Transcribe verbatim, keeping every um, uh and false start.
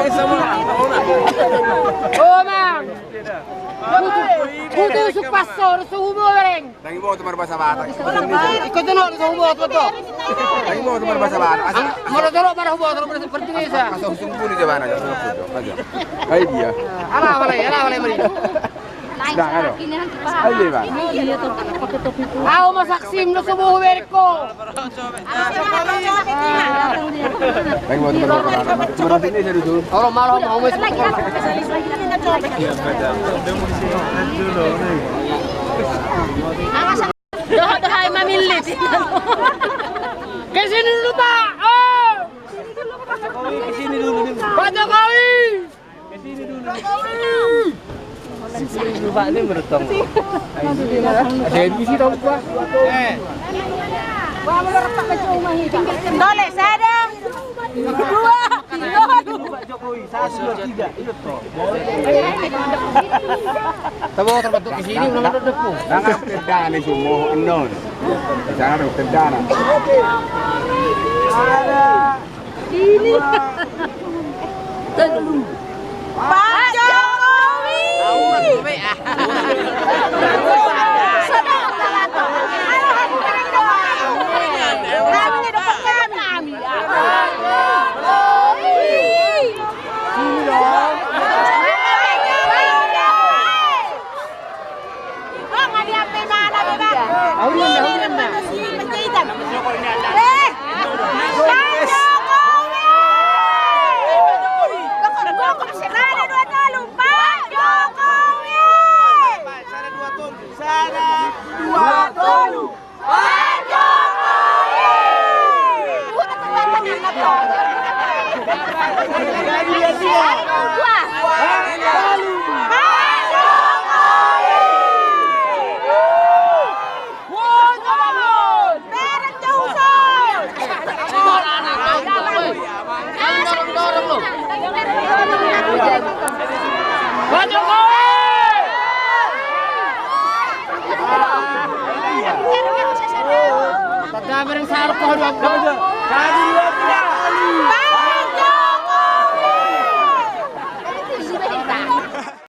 O, Amang. Hutu, hutu, supaso, suhu boreng. Ndang iboto marbahasa Batak. Ingkon tu na, so huboto, boto. Ndang iboto marbahasa Batak. Molo torop marbahasa Portugis. Asa husungkuni jabana, asa husungkuni. Ai dia. Ala, ala, ala, ala, mari. Ndang, anu. Ai dia, Bang. Au ma saksim, na so hubereng ho. Dohot do hae mamillit. Ke sini dulu, Pak. Oh. Pak Jokowi. Tole, sada. Dua. Tabo terbentuk di sini, ulang ada depu. Nang tendana sumo, enon. Di sana ada tendana. Ini. Pak Jokowi. Pak Jokowi. Sada, dua, tolu. Pak Jokowi! Pak Jokowi! Pak Jokowi!